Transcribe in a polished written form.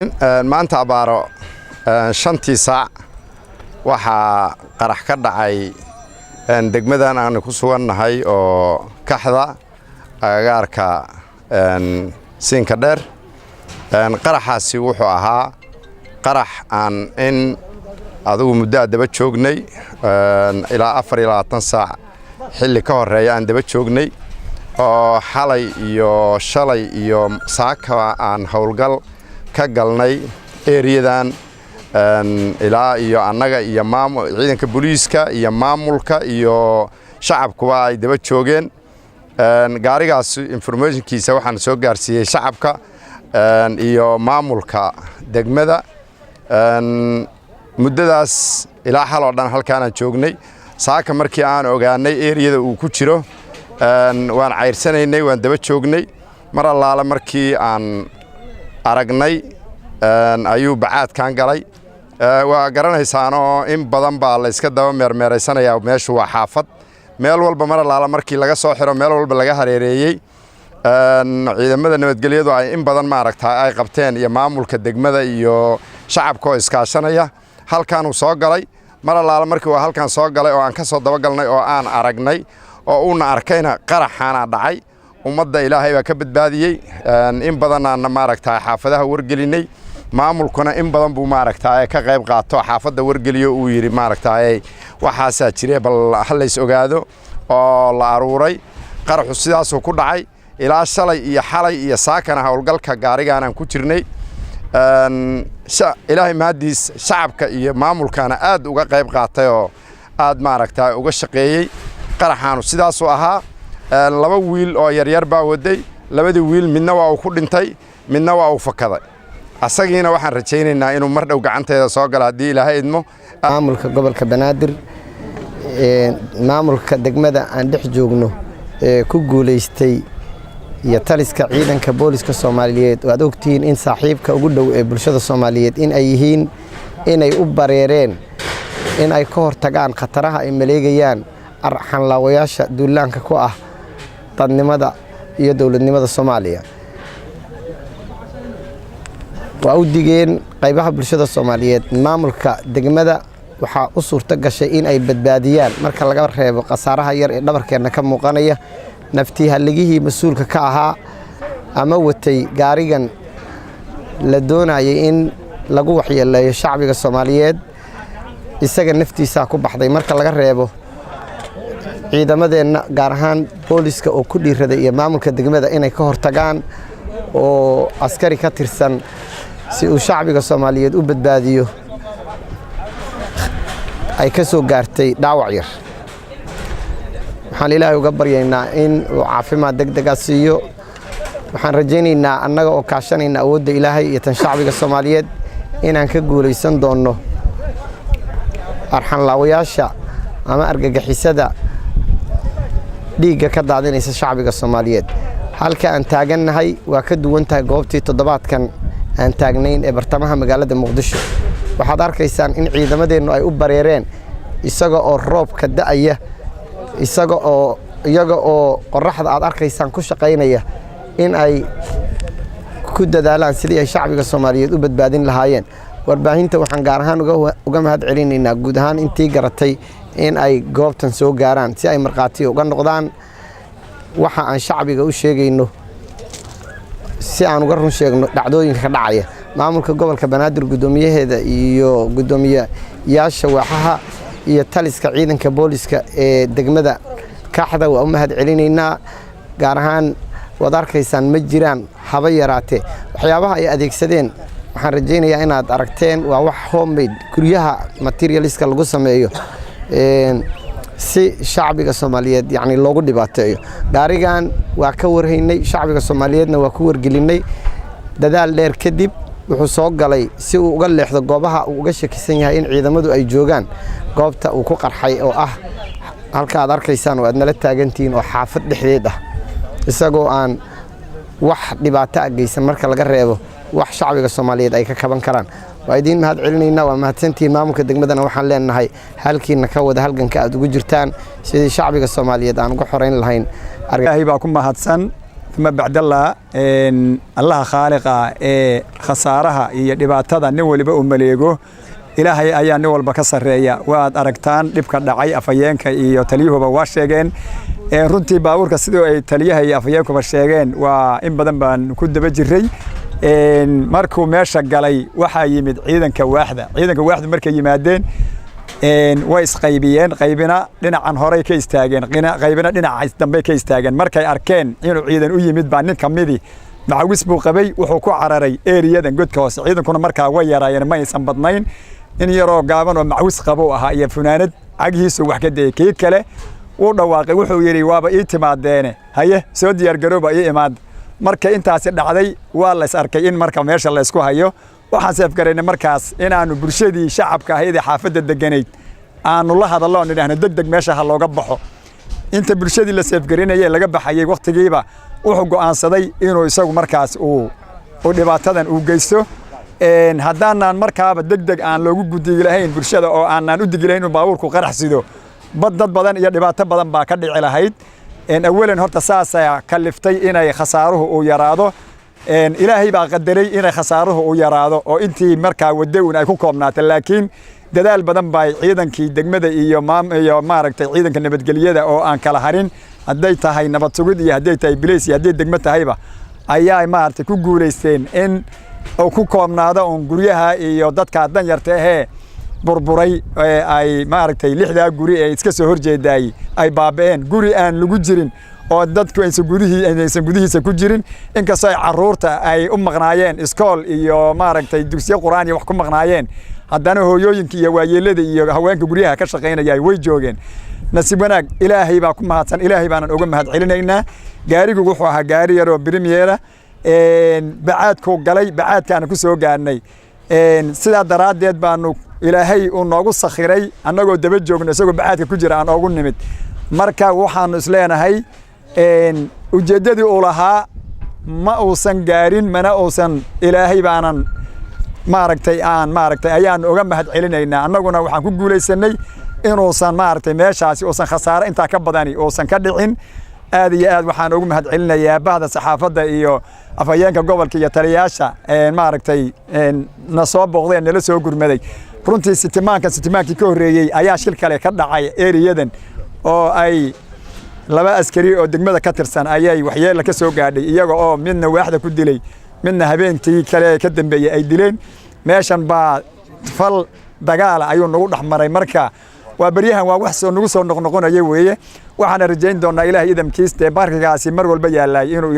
Maanta abaaro 5-tii saac waxaa qarax ka dhacay degmadan aanu ku sugannahay oo Kaxda, agagaarka Siinka Dheer. Qaraxaasi wuxuu ahaa qarax aan in adigu muddo a daba joognay, ilaa 24 saac xilli ka horreeya aan daba joognay, oo xalay iyo shalay iyo saaka aan howlgal ka galnay eriyadan, ilaa iyo annaga iyo ciidanka booliiska iyo maamulka iyo shacabkuba ay daba joogeen. Gaarigaas informationkiisa waxaan soo gaarsiiyey shacabka iyo maamulka degmada. Muddadaas ilaa xal oo dhan halkaanaan joognay. Saaka markii aan ogaanay eriyada uu ku jiro, waan cayrsanaynay, waan daba joognay. Mar allaale markii aan aragnay ayuu bacaadkan galay. Waa garanaysaanoo in badan baa la iska daba meermeeraysanayaa. Meeshu waa xaafad, meel walba mar allaale markii laga soo xiro, meel walba laga hareereeyey, ciidamada nabadgelyadu ay in badan maaragta ay qabteen iyo maamulka degmada iyo shacabka oo iskaashanaya, halkaanuu soo galay. Mar allaale markii uu halkan soo galay oo aan ka soo dabagalnay oo aan aragnay oo uuna arkayna, qaraxaana dhacay. Ummadda Ilaahay baa ka badbaadiyey. In badanaana maaragta xaafadaha wargelinay, maamulkuna in badan buu maaragta ka qayb qaato, xaafadda wargeliyo, uu yidhi maaragta waxaasaa jire, bal halays ogaado, oo la aruuray. Qaraxu sidaasuu ku dhacay. Ilaa shalay iyo xalay iyo saakana howlgalka gaarigaanaan ku jirnay. Ilaahay mahaddiis, shacabka iyo maamulkana aad uga qayb qaatay oo aad maaragta uga shaqeeyey. Qaraxaanu sidaasuu ahaa. Laba wiil oo yaryar baa waday. Labadii wiil midna waa uu ku dhintay, midna waa uu fakaday. Asagiina waxaan rajaynaynaa inuu mar dhow gacanteeda soo galo, haddii Ilaahay idmo. Maamulka gobolka Banaadir, maamulka degmada aan dhex joogno ee ku guulaystay iyo taliska ciidanka booliska Soomaaliyeed, oo aad ogtihiin in saaxiibka ugu dhow ee bulshada Soomaaliyeed in ay yihiin, inay u bareereen in ay ka hortagaan khataraha ay maleegayaan arxanlaawayaasha duulaanka ku ah dadnimada iyo dowladnimada Soomaaliya. Waa u digeen qaybaha bulshada Soomaaliyeed. Maamulka degmada waxaa u suurto gashay in ay badbaadiyaan, marka laga reebo khasaaraha yar ee dhabarkeenna ka muuqanaya, naftii halligihii mas-uulka ka ahaa ama watay gaarigan la doonayay in lagu waxyeeleeyo shacbiga Soomaaliyeed. Isaga naftiisaa ku baxday, marka laga reebo ciidamadeenna, gaar ahaan booliska oo ku dhiiraday iyo maamulka degmada inay ka hortagaan, oo askari ka tirsan si uu shacbiga Soomaaliyeed u badbaadiyo ay ka soo gaartay dhaawac yar. Waxaan Ilaahay uga baryaynaa in uu caafimaad deg dega siiyo. Waxaan rajaynaynaa, annaga oo kaashanayna awoodda Ilaahay iyo tan shacbiga Soomaaliyeed, inaan ka guulaysan doonno arxanlaawayaasha ama argagixisada dhiigga ka daadinaysa shacbiga Soomaaliyeed. Halka aan taagannahay waa ka duwan tahay goobtii toddobaadkan aan taagnayn ee bartamaha magaalada Muqdisho. Waxaad arkaysaan in ciidamadeennu ay u bareereen, isaga oo roobka da'aya, isaga oo iyaga oo qoraxda aad arkaysaan ku shaqaynaya, in ay ku dadaalaan sidii ay shacbiga Soomaaliyeed u badbaadin lahaayeen. Warbaahinta waxaan gaar ahaan uga mahad celinaynaa guud ahaan intii garatay in ay goobtan soo gaaraan si ay markhaati uga noqdaan waxa aan shacbiga u sheegayno, si aan uga run sheegno dhacdooyinka ka dhacaya. Maamulka gobolka Banaadir, guddoomiyaheeda iyo guddoomiyayaasha waaxaha iyo taliska ciidanka booliska ee degmada Kaxda waa u mahad celinaynaa gaar ahaan. Waad arkaysaan, ma jiraan haba yaraatee waxyaabaha ay adeegsadeen. Waxaan rajaynayaa inaad aragteen, waa wax homemade, guryaha materialska lagu sameeyo, si shacbiga Soomaaliyeed yacni loogu dhibaateeyo. Gaarigan waa ka warhaynay, shacbiga Soomaaliyeedna waa ku wargelinay. Dadaal dheer kadib wuxuu soo galay si uu uga leexdo goobaha uu uga shakisan yahay in ciidamadu ay joogaan, goobta uu ku qarxay oo ah halka aad arkaysaan oo aad nala taagantihiin oo xaafad dhexdeed ah, isagoo aan wax dhibaato a geysan, marka laga reebo wax shacbiga Soomaaliyeed ay ka kaban karaan. Waa idiin mahad celinaynaa, waa mahadsantihiin. Maamulka degmadana waxaan leenahay, halkiina ka wada halganka aad ugu jirtaan sidii shacbiga Soomaaliyeed aan uga xoreyn lahayn. Ilaahay baa ku mahadsan. Uma bacdallah, Allaha khaaliqa ee khasaaraha iyo dhibaatada nin waliba uu maleego, Ilaahay ayaa nin walba ka sarreeya. Waad aragtaan dhibka dhacay, afhayeenka iyo taliyuhuba waa sheegeen. Runtii baabuurka sidoo ay taliyaha iyo afhayeenkuba sheegeen, waa in badan baan ku daba jiray. Markuu meesha galay waxaa yimid ciidanka waaxda. Ciidanka waaxdu markay yimaadeen way isqaybiyeen. Qaybina dhinacan horey ka istaageen, qaybina dhinaca dambe ka istaageen. Markay arkeen inuu ciidan u yimid baa nin ka midi macawis buu qabay, wuxuu ku cararay eriyadan godka hoose. Ciidankuna markaa way yaraayeen, ma aysan badnayn. Nin yaroo gaaban oo macawis qabuu ahaa iyo funaanad, cagihiisu wax ka dayay. Kii kale wuu dhawaaqay, wuxuu yidhi: "Waaba ii timaadeene, haye, soo diyaargarooba, ii imaada." Marka intaasi dhacday waa lays arkay in marka meesha laysku hayo. Waxaan seefgaraynay markaas inaannu bulshadii shacabka ahayd ee xaafadda deganayd aanu la hadallo, oon idhaahno deg deg meesha ha looga baxo. Inta bulshadii la seefgarinayee laga baxayey, wakhtigiiba wuxuu go'aansaday inuu isagu markaas uu dhibaatadan uu geysto. Haddaanaan markaaba deg deg aan loogu gudigi lahayn bulshada oo aanaan u digi lahayn inuu baabuurku qarax sido, bad dad badan iyo dhibaato badan baa ka dhici lahayd. Awalan horta saasaa kaliftay inay khasaaruhu uu yaraado. Ilaahay baa qadaray inay khasaaruhu uu yaraado oo intii markaa waddo un ay ku koobnaatay, laakiin dadaal badan baa ciidankii degmada iyo iyo maaragtay ciidanka nabadgelyada oo aan kala harin, hadday tahay nabad sugid iyo hadday tahay bilays iyo hadday degmo tahayba, ayaa maaragtay ku guulaysteen in uu ku koobnaado uun guryaha iyo dadka danyarta ahee burburay ee ay maaragtay lixdaa guri ee iska soo horjeedaayey ay baaba'een. Guri aan lagu jirin oo dadku aysan gudihiisa ku jirin, inkastoo ay carruurta ay u maqnaayeen iskool iyo maaragtay dugsiyo Qur'aan iyo wax ku maqnaayeen, haddana hooyooyinka iyo waayeelada iyo haweenka guryaha ka shaqaynaya way joogeen. Nasiib wanaag, Ilaahay baa ku mahadsan, Ilaahay baanan uga mahad celinaynaa. Gaarigu wuxuu ahaa gaari yaroo Premier ah. Bacaadkuu galay, bacaadkaana ku soo gaarnay. Sidaa daraaddeed baanu Ilaahay uu noogu sakhiray annagoo daba joogno isagoo bacaadka ku jira aan oogu nimid. Marka waxaanu isleenahay ujeeddadii uu lahaa ma uusan gaarin, mana uusan. Ilaahay baanan maaragtay aan maaragtay ayaanu uga mahad celinaynaa. Annaguna waxaan ku guulaysanay inuusan maaragtay meeshaasi uusan khasaare intaa ka badani uusan ka dhicin. Aad iyo aad waxaan ugu mahad celinayaa bahda saxaafadda iyo afhayeenka gobolka iyo taliyayaasha maaragtay na soo booqdeen, nala soo gurmaday. Runtii sitimaankan sitimaankii ka horreeyey ayaa shil kale ka dhacay eriyadan oo ay laba askari oo degmada ka tirsan ayay waxyeella ka soo gaadhay, iyaga oo midna waaxda ku dilay, midna habeenkii kale ka dambeeyey ay dileen. Meeshan baa fal dagaala ayuu nagu dhex maray. Marka waa beryahan waa wax soo nagu soo noqnoqonaya weeye. Waxaana rajayn doonaa, Ilahay idamkiis, dee barkigaasi mar walba yaalaay inuu